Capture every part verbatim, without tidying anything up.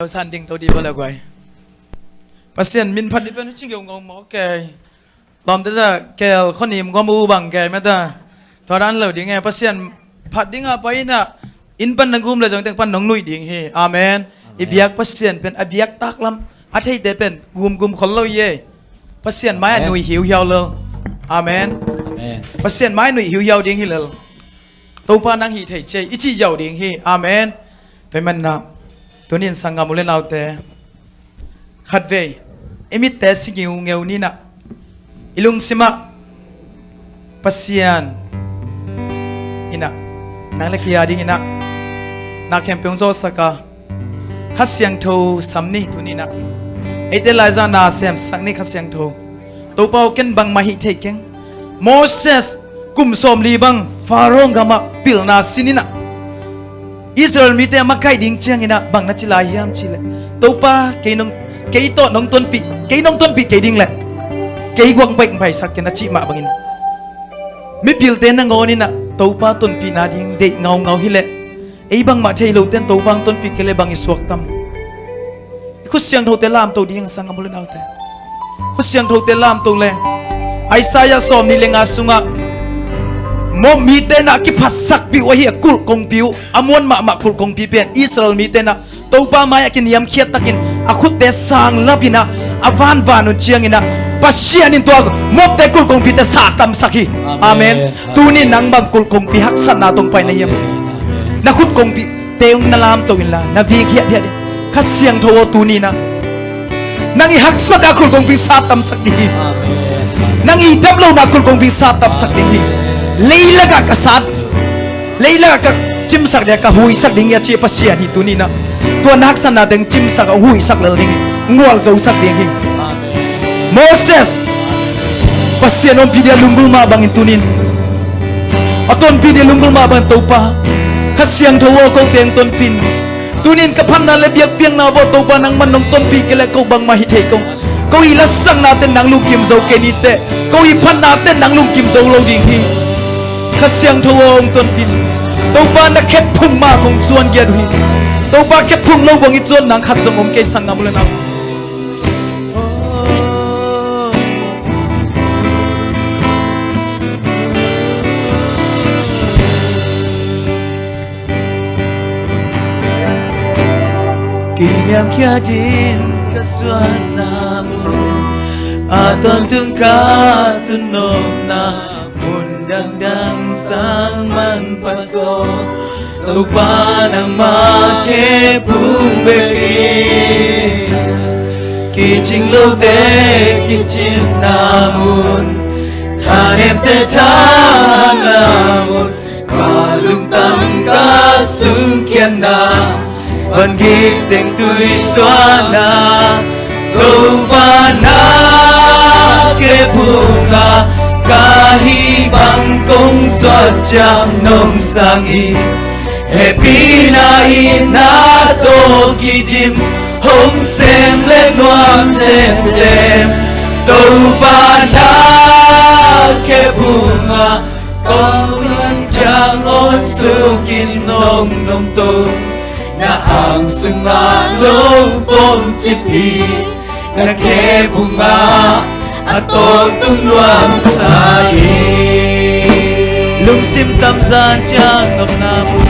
San ding to di bala guai. Pasian min phat di pen huci ngeu ngau mawk kei. Lawmte za kel khonim gom u bang kei mata. Tua dan lo ding e, Pasian phat ding a pai ina. Inn pan na gum le zong teng pan nong nuih ding hi. Amen. I biak Pasian pen a biak taklam a theite pen gumgum khol lo ye. Pasian mai a nuih hiuhiau lel. Amen. Pasian mai nuih hiuhiau ding hi lel. Topa nang hih thei ciai i cih ziau ding hi. Amen. Tua manna tunin sanggam u le naute, khatvei i mitte si ngiungeu nina, i lungsimah Pasian ina nang le kia ding ina na khempeuh zawsaka Kha Siangtho sam ni. Tunina eite laiza na semsak ni Kha Siangtho. Topa aw, ken bangmah hih thei keng. Moses kum sawmli bang Faro gamah pilna sinina Israel mite a makaih ding ciangina bang na ci lai hiam cihleh, Topa kei nong, kei tawh nong tonpih, kei nong tonpih kei ding leh kei guak paikpaisak ken a cih mah bangin mipilte nangawn ina Topa tonpihna ding deih ngaungau hileh ei bangmah thei loten Topa hong tonpih kei leh bang i suaktam? I khut siangthote lamto ding sang a mu le naute. Khut siangthote lamto leng Isaiah sawmnih le nga sungah Moab mite na kiphatsakpih uh ahi a kulh kongpi uh, a muan mahmah kulh kongpi pen Israel mite na Topa mai-ah kiniamkhiat takin a khutte sanglapina a vanvan un ciangina Pasian in tua Moabte kulh kongpite sattamsak hi. Amen. Amen. Tuni nang bang kulh kongpi haksatna tong pai na hiam? Amen. Na khut kongpi teung na lamto inla na vik hiathiat in Kha Siangtho aw, tunina nang i haksat a kulh kongpi sattamsak ding hi. Amen. Nang i dam lohna kulh kongpi sattamsak ding hi. Leilakah ka sat, leilakah ka cimsak ding, ka huisak ding hi a ci Pasian hi. Tunina tua na haksatna teng cimsak a huisak lel ding hi. Ngualzosak ding hi. Amen. Moses Pasian ompih dia lunggulh mah bangin tunin a tonpih dia lunggulh mah bangin Topa Kha Siangtho aw, ko teng tonpin. Tunin ka phatna le biakpiakna vawh Topa nangman nong tonpih kei leh ko bangmah hi thei kong. Ko i lasakna ten nang lungkim zo kei niteh ko i phatna ten nang lungkim zo lo ding hi. Kha Siangtho aw, hong tonpin. Topa na khepphung mah kong suan giat uh hi. Topa khepphung lo bang i cuan nang khat zong om kei sang ngam uh le nau. Kiniamkhiat in ka suanna mun a tawntung ka tun nopna mun dangdang sang man paso Topa nangmah khephung bek in kicing lote kicinna mun thanemte thahatna mun ka lungtang ka sungkhiatna van gik teng tui suahna Topa na khephung ah ka hih bang kong suak ciang nong sang hi. Hehpihna in na tawh kidim hong sem le nuam semsem Topa na khephung ah kong suak ciang hong suk in nong dong to na ang sungah nong pom cip hi. Na khephung ah a tawntung nuamsa hi. Lungsim tamzan ciang nopna mun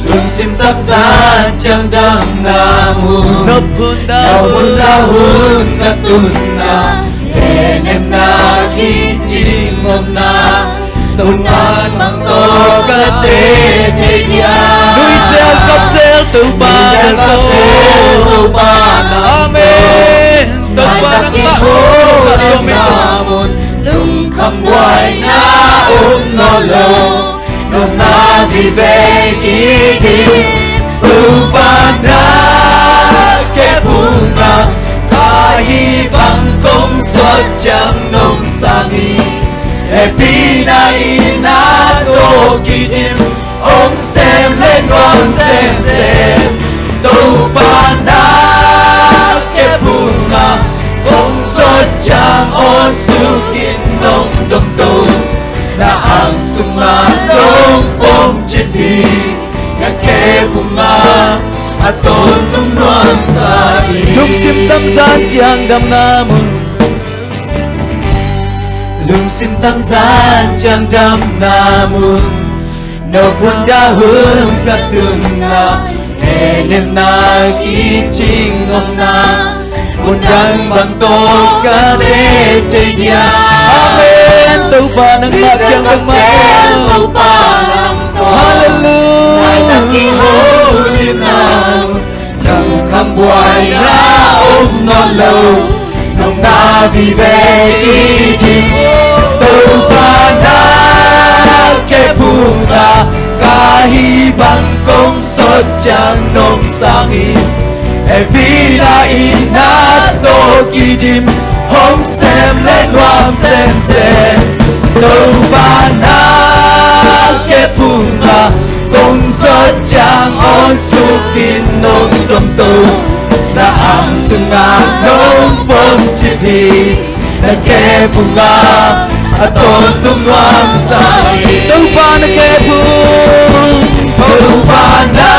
lungsim tamzan ciang damna mun nop hun dahun ka tunna henemna kicing omna Topa mang tawh ka tete dia nuisel kapsel Topa Topa na Amen. Topa nangmah na mun lungkham buaina om nawn lo nopna vive kidim Topa na khephung ah ka hih bang kong suak ciang nong sang hi. Hehpihna in na tawh kidim hong sem le nuam semsem Topa na khephung ah kong suak ciang hong suk in nong dong to na ang sungah nong pom cip hi. Na khephung ah a tawntung nuam Tamzan ciang damna mun, lungsim tamzan ciang damna mun, no pun dah hun ka tunna, henemna kicing omna, mundang bang to ka tete dia. Amen. Topa nang mah kiang bang mah. Hallelujah. Nang kham buaina om nawn lo, nong na vive i ding. Topa na kep hunga ka hih bang kong sawt ciang nong sang hi. Hehpihna in na tawh kidim, hong sem le nuam semsem. Topa na kep hunga kong sawt ciang awn sukin nong tomto, na ang sunga nong pom cip hi. Na kep hunga a tawntung nuam sa hi. Topa na kep hung, Topa na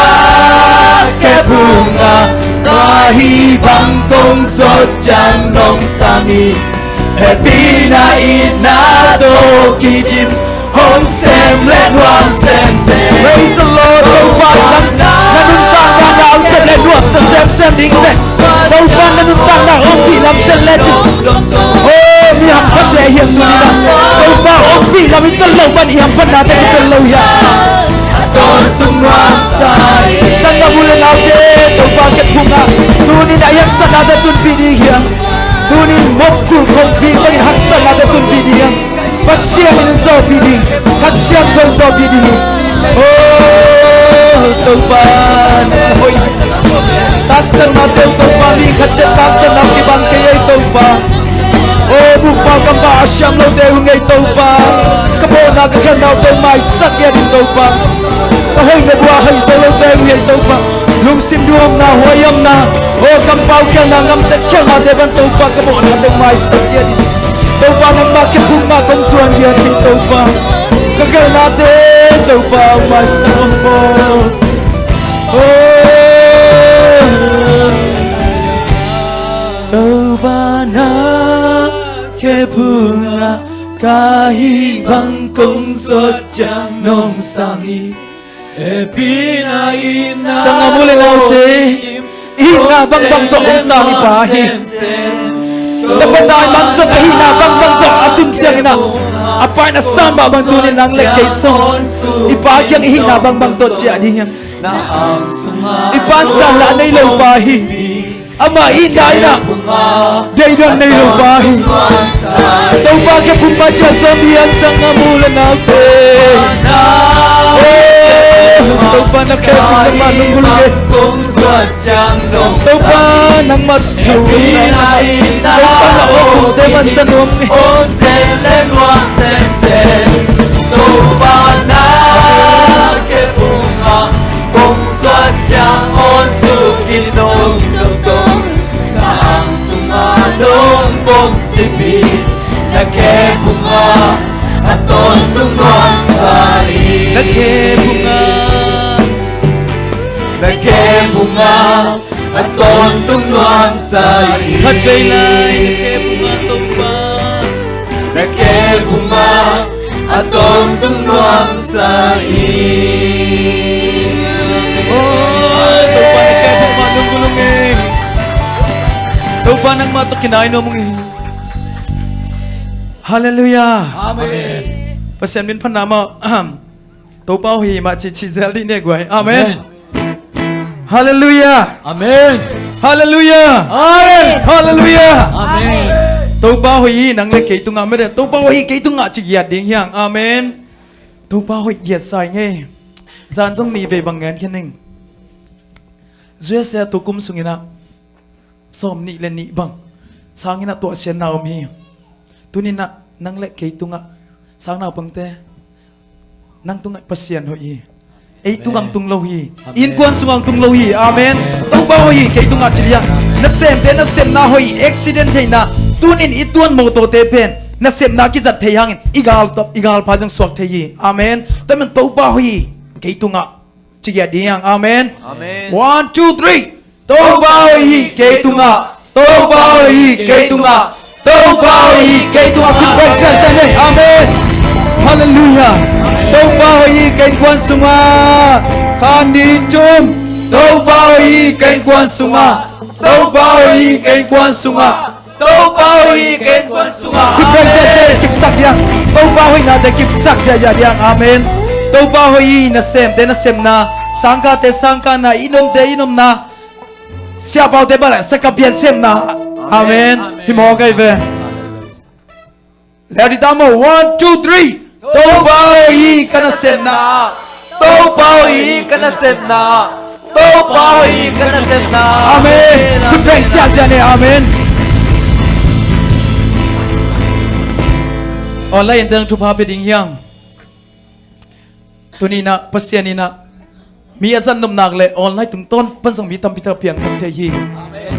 kep hunga ka hih bang kong sawt ciang nong sang hi. Hehpihna in na tawh kidim, hong sem le nuam semsem. Praise the Lord. Topa na, na nuntakna na hong sem le nuamsa semsem ding hi. Topa na nuntakna hong ompih lam tel lecin, oh, mi hamphat le hiam tuni-in ah? Topa ompih lam i tel lo pan i hamphatnate i tel lo hiam? Sanggam u le naute, Topa kep hunga tuni-in a haksatnate tunpih ding hiam? Tuni-in mawk kulh kongpi bangin haksatnate tunpih ding hiam? Pasian in zawhpih ding, Kha Siangtho in zawhpih ding hi. Oh, Topa nang hoih. Taksannate uh Topa, mi khat ciat taksanna uh kibang kei ei Topa. Oh, bukpa kampa a siam lote uh ngei Topa. Ka mawhna ka khelhna uh Topa maisak ngiat in Topa. Ka hoihna bua hoih zo lote uh ngei Topa. Lungsim duhamna, huaihamna, oh, kampau khialhna, ngamtet khialhnate bang Topa ka mawhnate uh maisak ngiat in. Topa nangmah kep hung mah kong zuan ngiat hi Topa. Ka khelhnate Topa maisak hong maw. Oh. Topa na kep hunga ka hih bang kong sawt ciang nong sang hi. Sanggam u le naute, i hihna bangbang tawh hong sang i Pa hi. Tapa taimang zong a hihna bangbang tawh a tun ciangin ah, a Pa in a san mah bang tuni-in nang le kei zong i Pa kiang i hihna bangbang tawh ciah ding hiam? I Pa in san lah a nei lo Pa hi. Amah i hihna in ah deidam nei lo Pa hi. Topa kep hung mah ciah sawm hi hang sanggam u le naute. Oh, Topa na kep hung, nangmah nunggulh ung e. Topa nangmah thu, Topa na awkte masa nuam ung e. Topa na kep hung mah kong suan ciang awn sukin nong dongdong, na ang sungah nong pom cip hi. Na kep hung mah a tawntung nuam sa hi. Na kep hung mah, na kep hung mah a tawntung nuam sa hi. Khatvei lai na kep hung mah Topa. Na kep hung mah a tawntung nuam sa hi. Oh, Topa na kep hung mah nunggulh ung e. Topa nangmah tawh kinai nuam ung e. Halleluiah. Amen. Pasian min phatna mah. Ahem. Topa hoih hi mah ci, ci zel dih ne guai. Amen. Amen. Halleluiah. Amen. Halleluiah. Amen. Halleluiah. Amen. Topa hoih hi nang le kei tungah, mede Topa hoih hi kei tungah ci giat ding hiang. Amen. Topa hoih giat sa ing e. Zan zong nih vei bang ngen khin ning. U S A tukum sungin ah sawm nih le nih bang sangin ah tuahsiatna om hi. Tuni-in ah nang le kei tungah, sang naupangte, nang tungah Pasian hoih hi. Ei tungah hong tung lo hi. Amen. Innkuan sungah hong tung lo hi. Amen. Topa hoih hi kei tungah ci liang. Nasemte nasepna hoih, accident theihna, tuni-in i tuan mawtawte pen nasepna kizat thei hangin i gal, i galpha zong suak thei hi. Amen. Tua ahih manin Topa hoih hi kei tungah ci giat ding hiang. Amen. Amen. One, two, three. Topa hoih hi kei tungah. Topa hoih hi kei tungah. Topa hoih hi kei tungah. Khut beng siasia ni. Amen. Halleluiah. Topa hoih hi ka innkuan sungah. Khan ni thum. Topa hoih hi ka innkuan sungah. Topa hoih hi ka innkuan sungah. Topa hoih hi ka innkuan sungah. Khut beng siasia ni, kipsak diang. Topa hoihnate kipsak siasia diang. Amen. Topa hoih hi nasemte nasemna, sangkahte sangkahna, i nomte i nomna, siapaute bale sakapian semna. Amen. Amen. Hi mawk ahi ve. Leh dita maw, one, two, three. Topa hoih hi ka nasemna. Topa hoih hi ka nasemna. Topa hoih hi ka nasemna. Amen. Khut beng siasia ni. Amen. Online in teng thupha pia ding hiang. Tuni inah Pasian inah mi a zat nop nak le online tungtawn pan zong mi tampi tak a piangthak thei hi.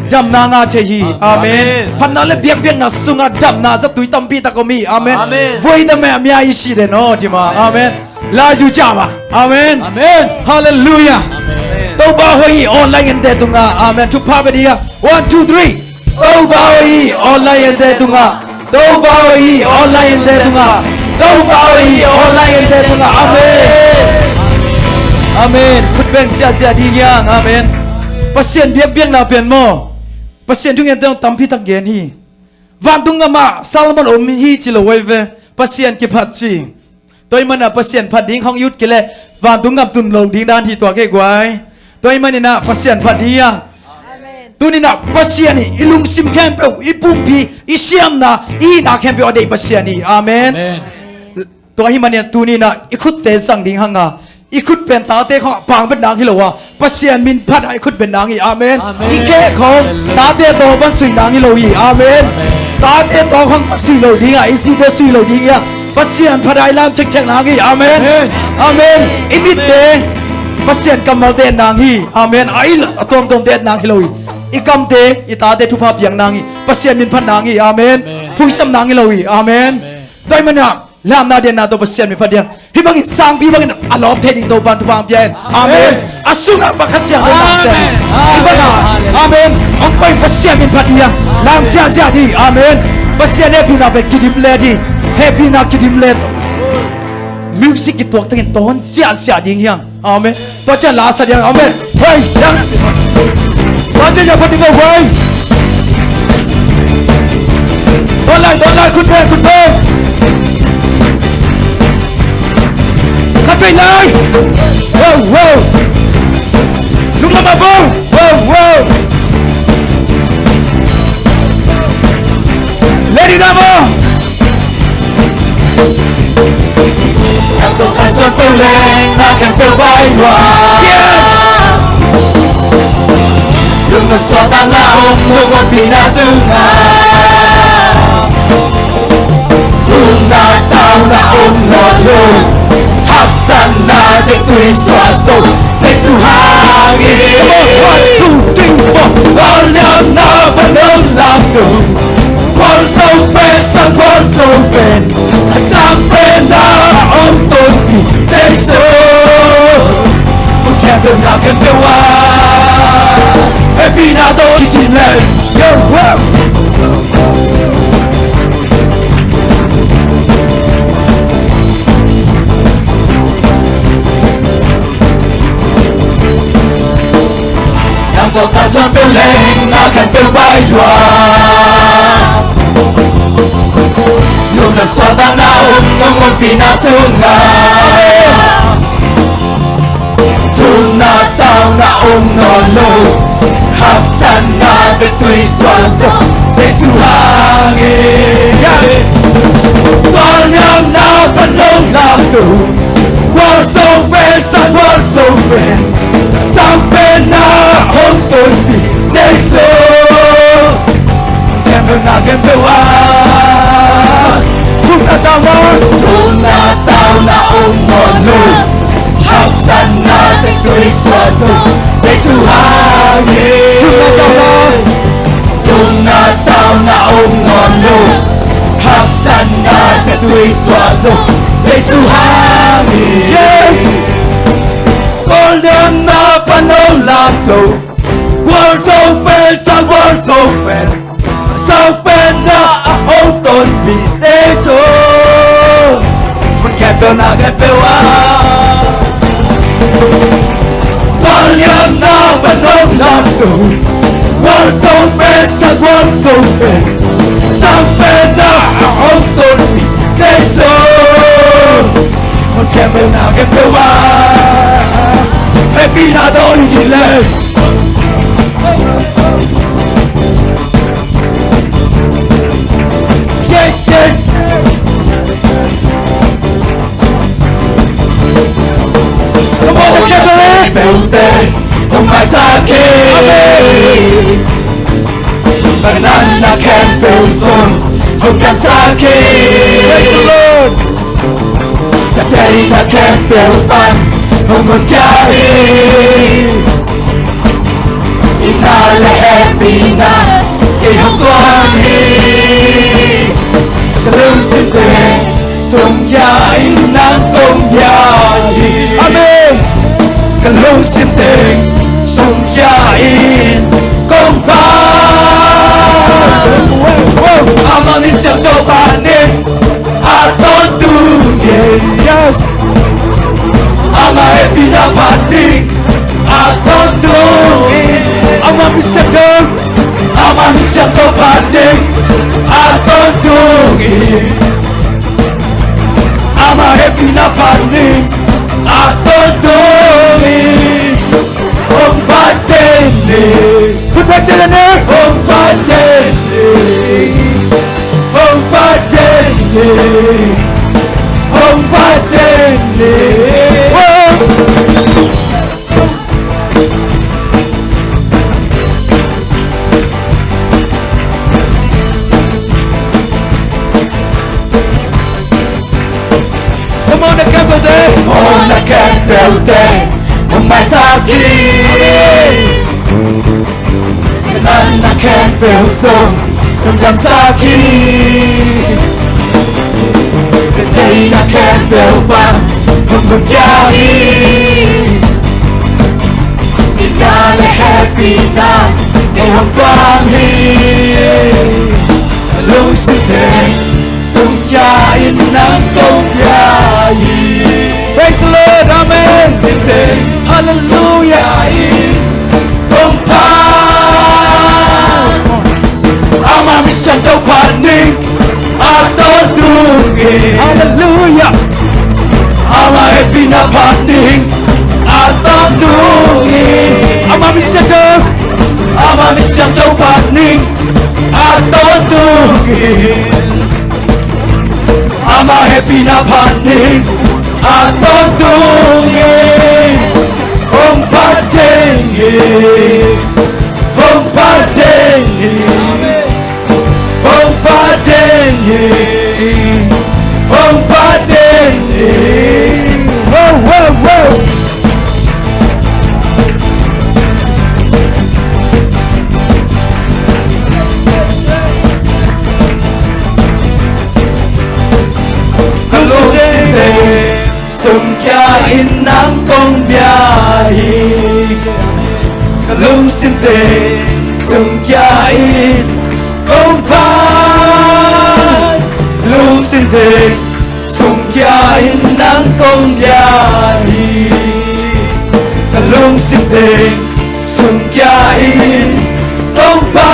Damna ngah thei hi. Amen. Amen. Phatna le biakpiakna sungah damna zatui tampi tak om hi. Amen. Amen. Voi dam e a mia i si den aw dima. Amen. Lai zu jama. Amen. Amen. Halleluiah. Amen. Topa hoih hi online ente tungah. Amen. Thupha pia ding hiang. One, two, three. Topa hoih hi online ente tungah. Topa hoih hi online ente tungah. Topa hoih hi online ente tungah. Amen. Amen. Khut beng siasia ding hiang. Amen. Pasian biakpiakna pen maw, Pasian thungen teng tampi tak gen hi. Vantung gamah Solomon om hi ci lo ahi ve. Pasian kiphat ci. Tua ahih manin ah Pasian phat ding hong i ut kei leh vantung gam tun lo ding dan hi tua kei guai. Tua ahih manin ah Pasian phat ding hiang. Amen. Tuni inah Pasian hi i lungsim khempeuh, i pumpi, i siamna, i hihna khempeuh a deih Pasian hi. Amen. Amen. Tua ahih manin ah tuni inah i khutte zang ding hang a, i khut pen tate khawng pang bet nang hi lo a, Pasian min phat a i khut bet nang hi. Amen. Amen. I khe khawng, hallelujah, tate tawh pan sui nang hi lo hi. Amen. Amen. Tate tawh khawng pan sui lo ding a, i zite sui lo ding hi a, Pasian phat a i lam chekchek nang hi. Amen. Amen. Amen. I mitte Pasian kammalte et nang hi. Amen. A i a tuamtuamte et nang hi lo hi. I kamte, i tate thupha piang nang hi. Pasian min phat nang hi. Amen. Amen. Phuisam nang hi lo hi. Amen. Amen. Tua ahih manin ah lamna denna tawh Pasian min phat ding hiang. Hih bangin sangpi bangin a lawp thei ding Topa'n thupha hong pia hen. Amen. Amen. A sungah pa Kha Siangtho in lam sia. Amen. Hih bangah. Amen. Hong pai Pasian min phat ding hiang. Lam siasia ding. Amen. Pasian hehpihna pen kidim let hi. Hehpihna kidim let. Music kituak tengin tawn siasia ding hiang. Amen. Tua ciang la sa diang. Amen. Hei, diang. Tua ciang ya put ding ko hei. Tuan lai, tuan lai, khut beng, khut beng. Khat vei lai. Wow, wow. Lungdam a bo. Wow, wow. Lady Dama. Nang tawh ka suan peuh leng na khempeuh vai lua. Yes. Lungdam suahtakna om nong ompihna sungah. Thumna tauna om nawn lo. Haksatna tui suah zo. Jesu hangin. Come on, one, two, three, four. Lawlliamna pan lo lamto. Gualzo pen sang gualzo pen. A sang pen na hong tonpih Jesu. Khempeuh na khempeuh ah. Hehpihna tawh kikin leng. Yo, wow. Nang tawh ka suan peuh leng na khempeuh vai lua. Lungdam suahtakna om nong ompihna sungah. Thumna tauna om nawn lo. Haksatna tui suah zo Jesu hangin. Yes. Lawlliamna pan lo lamto. Gualzo pen sang gualzo pen. Sang pen na hong tonpih Jesu. Khempeuh na khempeuh ah. Thumna tauna. Thumna tauna om nawn lo. Haksatna tui suah zo Jesu hangin. Thumna tauna. Thumna tauna om nawn lo. Haksatna tui suah zo Jesu hangin. Yes. Lawlliamna pan lo lamto. Gualzo pen sang gualzo pen. Na khempeuh ah Vangliatna man hong lamto, gualzo pen sang gualzo pen, sang pen na a hong tun mi Jesu. Hong khempeuh na khempeuh ah hehpihna dawn hi leh. Yeah, yeah. Come on, together. Belte, nong maisak hi. Amen. Vangliatna khempeuh zong hong kamsak hi. Praise the Lord. Zatteina khempeuh pan hong honkhia hi. Sihna le hehpihna kei hong kuang hi. Ka lungsim teng sungkhia in nang kong bia hi. Amen. Ka lungsim teng sungkhia in kong pha. Amah min siangtho phat ning a tawntung hi. Yes. Amah hehpihna phat ning a tawntung hi. Amah min siangtho, amah min siangtho phat ning a tawntung hi. Amah hehpihna phat ning a tawntung hi. Hong pha den ni. Khut beng ciat ni. Hong pha den ni. Hong pha den ni. Hong pha den ni. Wow. Come on, the campbell there. Come on, the campbell there. Nong maisak hi. Vangliatna khempeuh zong hong kamsak hi. Zatteina khempeuh pan hong honkhia hi. Sihna le hehpihna kei hong kuang hi. Lungsim teng sungkhia in nang kong bia hi. Praise the Lord. Amen. Lungsim teng Hallelujah. Sungkhia in kong pha. Amah min siangtho phat ning a tawntung hi. Hallelujah. Amah hehpihna phat ning a tawntung hi. Amah min siangtho, amah min siangtho phat ning a tawntung hi. Amah hehpihna phat ning a tawntung hi. Hong pha den ni. Hong pha den ni. Hong pha den ni. Hong pha den ni. Wow, wow, wow. Ka lungsim teng sungkhia in nang kong bia hi. Ka lungsim teng sungkhia in kong pha. Lungsim teng sungkhia in nang kong bia hi. Ka lungsim teng sungkhia in kong pha.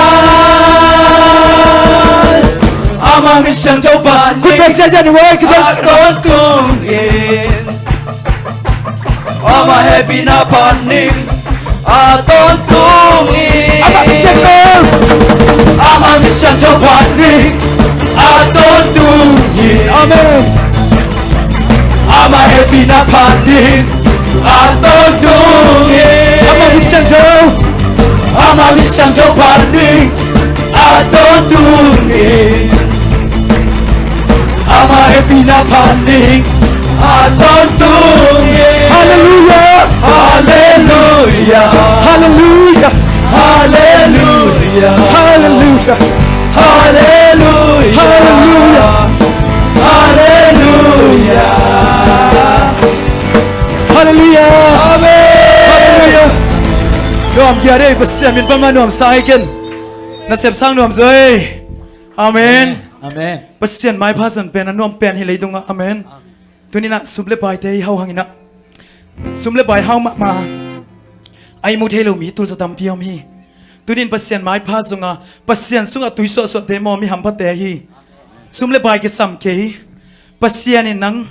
Amah min siangtho phat ning. Khut beng ciat ni, a tawntung hi. Amah hehpihna phat ning a tawntung hi. Amah min siangtho, amah min siangtho phat ning a tawntung hi. Amen. Amah hehpihna phat ning a tawntung hi. Amah min siangtho, amah min siangtho phat ning a tawntung hi. Amah hehpihna phat ning a tawntung hi. Hallelujah. Hallelujah. Hallelujah. Hallelujah. Hallelujah. Hallelujah. Hallelujah. Hallelujah. Hallelujah. Amen. Hallelujah. Nuam kia dei, Pasian min pan mah nuam sa hi ken. Nasep sang nuam zaw ei. Amen. Amen. Pasian maipha zang pen a nuam pen hi leitungah. Amen. Tuninah sum le paite i hau hanginah, sum le pai hau mahmah a i mu thei lo mi tulsa tampi om hi. Tunin Pasian maipha zonga Pasian sungah tui suahsuahte maw, mi hamphate hi. Sum le pai kisam kei. Pasian in nang,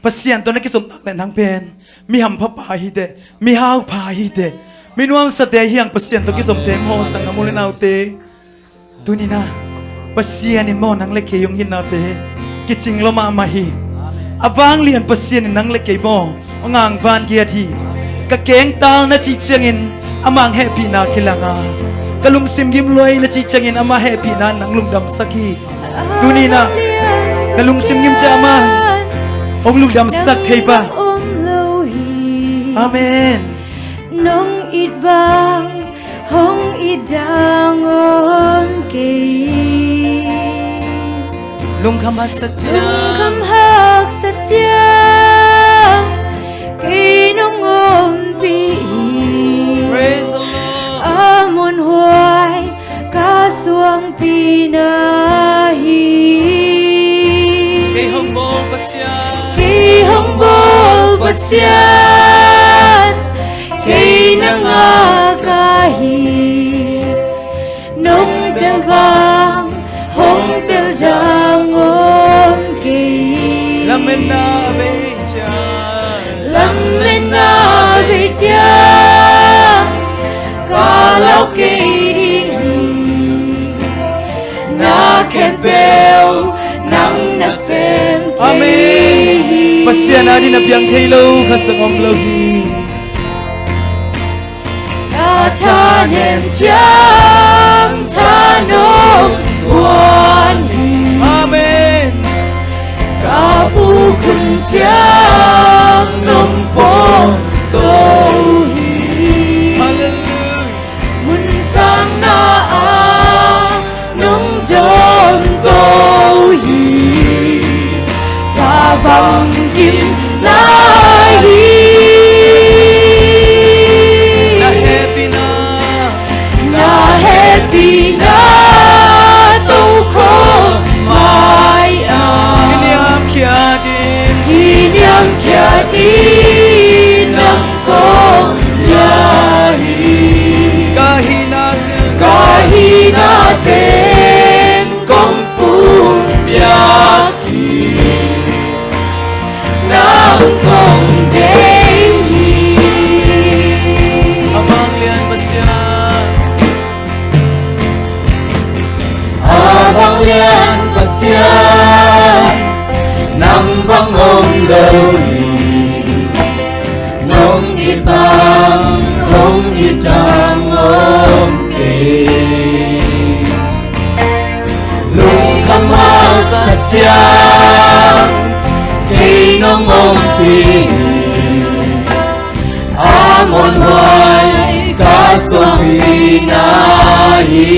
Pasian tawh na kizom nak le nang pen mi hampha pa hi teh, mi hau pa hi teh, mi nuamsate hi hang, Pasian tawh kizomte maw, sang a mu le naute. Tuninah Pasian in maw nang le kei hong hinnate kicing lo mahmah hi. A vanglian Pasian in nang le kei maw hong angvan giat hi. Ka kengtal na cih ciangin amah hehpihna kilanga, ka lungsim gim luai na cih ciangin amah hehpihna nang lungdamsak hi. Tuninah na lungsim gim ciang amah hong lungdamsak thei pa. Amen. Nong it bang hong it dang om kei. Lungkham haksa ciang, lungkham haksa ciang kei nong ompih hi. Praise the Lord. A muanhuai ka suangpi na hi. Kei hong bawl Pasian, kei hong bawl Pasian, kei na ngak ka hi. Nong tel bang hong tel dang om kei. Lametna bei ciang, lametna bei ciang ka lau kei ding hi. Na khempeuh nang na sem thei hi. Amen. Pasian adingin a piang thei lo khat zong om lo hi. Ka thanem ciang tha nong guan hi. Amen. Ka buk hun ciang nong pawngto hi. Hallelujah. Mun sangna ah nong dawnto hi. Ka bangkimna hi. Na hehpihna, na hehpihna tokhawm mai-ah kiniamkhiat in, kiniamkhiat in nang kong pia hi. Ka hihna, ka hihna teng kong pumpiak hi. Nang kong deih hi. A vanglian Pasian, a vanglian Pasian, nang bang om lo hi. Nong it bang hong it dang om kei. Lungkham haksa ciang kei nong ompih hi. A muanhuai ka suangpi na hi.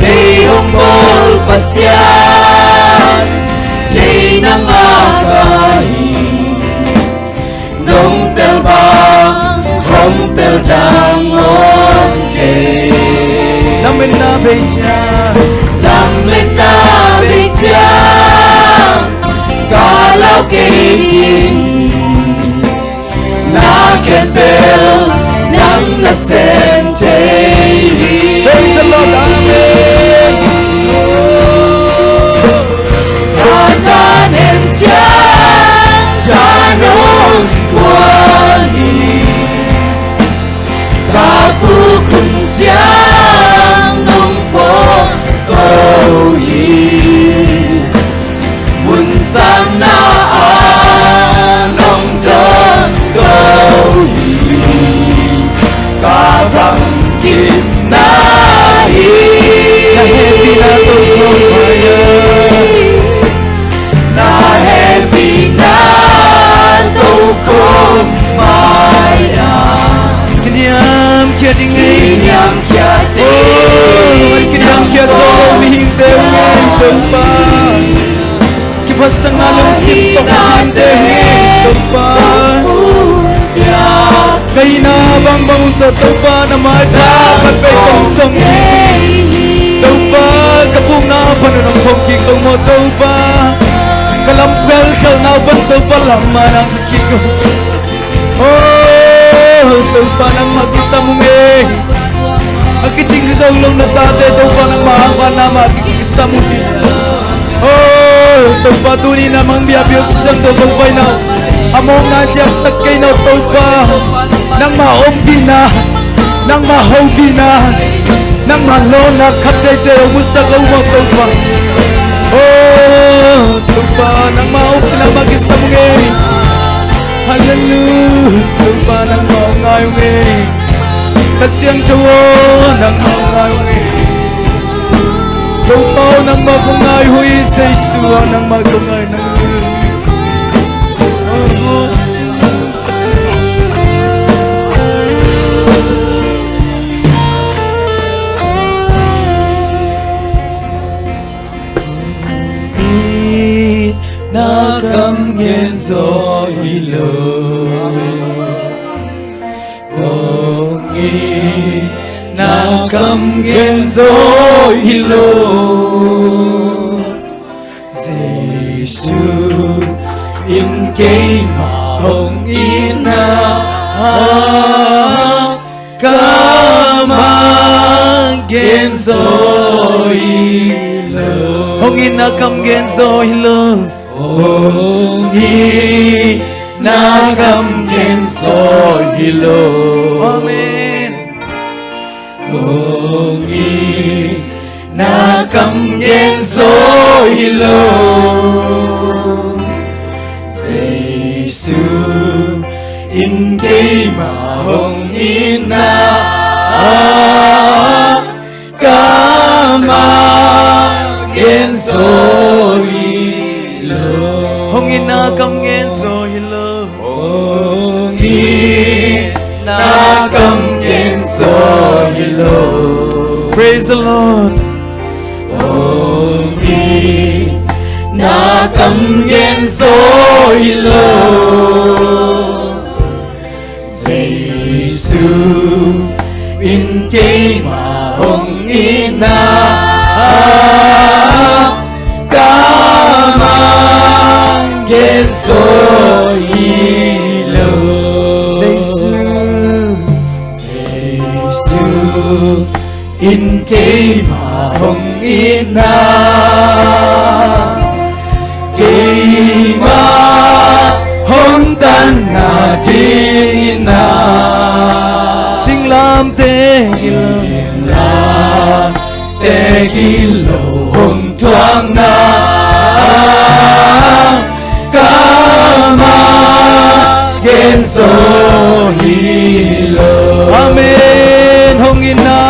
Kei hong bawl Pasian, kei na ngak ka hi. Nong tel bang hong tel dang om kei. Lametna bei ciang, lametna bei ciang ka lau kei ding. Na khempeuh nang na sem thei hi. Praise the Lord. Amen. Ka thanem ciang tha nong guan hi. Ka buk hun ciang nong pawngto hi. Mun sangna ah nong dawnto hi. Ka bangkimna hi. Na hehpihna tokhawm mai-ah, na hehpihna tokhawm mai-ah kiniamkhiat ding hi. Kiniamkhiat ding. Oh, kiniamkhiat zo lo mihingte uh ngei Topa. Kiphatsakna lungsim tawh mihingte hi Topa. Ka hihna bangbang uh tawh Topa na maipha khat vei kong zong hi. Topa Ka pukna panun hong khawm kik ko maw Topa. Ka lam khelkhelna uh pan Topa lam ah nang kik ko. Oh Topa nangmah kisam ung ei. A kicing kizo lo na tate Topa nangmah hangvanna mah kisam ung ei. Oh Topa tuni na mang biakpiak siam Topa pai na. A mawkna ciaksak kei na Topa. Nangmah ompihna, nangmah hopihna, nangmah lawhna khat teitei hong musak lo maw Topa. Oh Topa nangmah hopihna mah kisam ung ei. Hallelujah. Topa nangmah hong ngai ung ei. Kha Siangtho aw nangmah hong ngai ung ei. Topa aw nangmah kong ngai uh hi. Jesu aw nangmah kong ngai nang. Na kam gen zaw hi lo. Hong it na kam gen zaw hi lo. Jesu in keimah hong itna kam gen zaw hi lo. Hong itna kam gen zaw hi lo. Hong itna kam gen zaw hi lo. Amen. Hong itna kam gen zaw hi lo. Jesu in keimah hong itna kam gen zaw hi lo. Hong itna kam gen zaw hi lo. Hong itna kam gen zaw hi lo. Praise the Lord. Hong itna kam gen zaw hi lo. Jesu in keimah hong itna kam gen zaw hi lo. Jesu, Jesu in keimah hong itna, keimah hong tanna ding itna. Singlamteh gilo, singlamteh gilo hong thuakna kam gen zaw hi lo. Amen. Hong itna,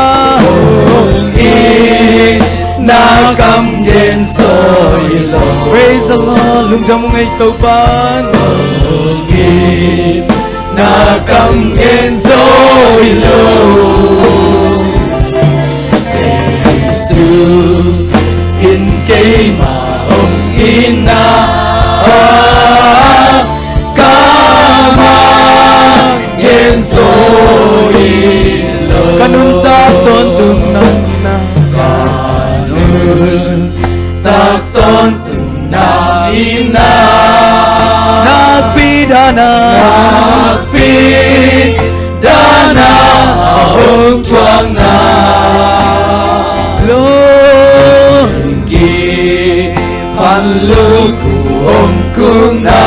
hong itna kam gen zaw hi lo. Praise the Lord. Lungdam ung ei Topa'n. Hong itna kam gen zaw hi lo. Jesu in keimah hong itna kam gen zaw hi lo. Ka nuntak tawntung nang itna, ka nuntak tawntung nang itna, nakpi dan a, nakpi dan a hong thuakna, lungkip pan lukhu hong khukna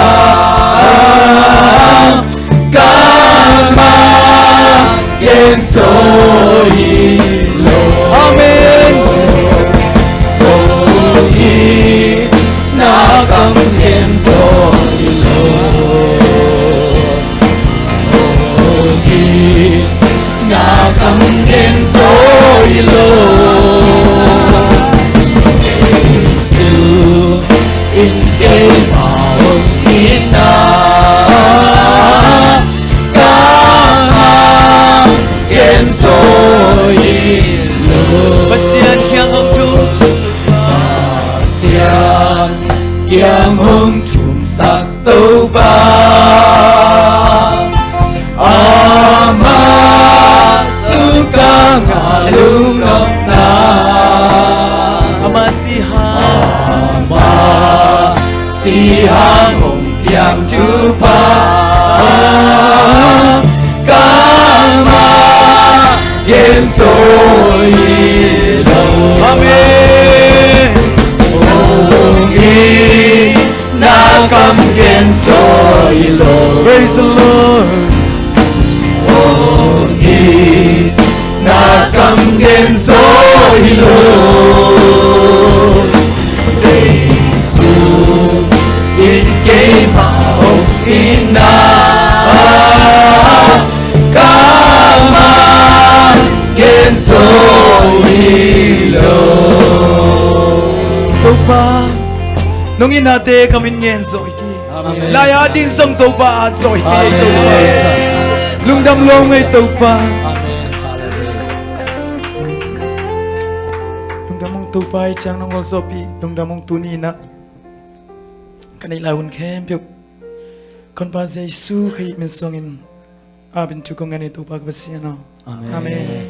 kam gen zaw hi lo. Amen. Hong itna kam gen zaw hi lo. Hong itna kam gen zaw hi lo. Jesu in keimah hong itna kam gen zaw hi lo. Pasian kiang hong thumsak, Pasian kiang hong thumsak Topa, amah sungkang a lungnopna, Topa, kamah genzo hi lo. Amen. Hong hi na kam genzo hi lo. Praise the Lord. Hong hi na kam genzo hi lo. Jesu in keimah hong itna, kamah genzo hi lo. Topa, nong itnate kam in genzo hi kei. Amen. Lai-a ding zong Topa, a zo hi kei. Amen. Topa, lungdam lua ung ei Topa. Amen. Hallelujah. Lungdam ung Topa, i ciang nong gualzawhpih lungdam ung. Tuni-in ah ka neih lai hun khempeuh ka Honpa Jesu Khrih min suangin apin thu kong ngen hi Topa ka Pasian aw. Amen. Amen.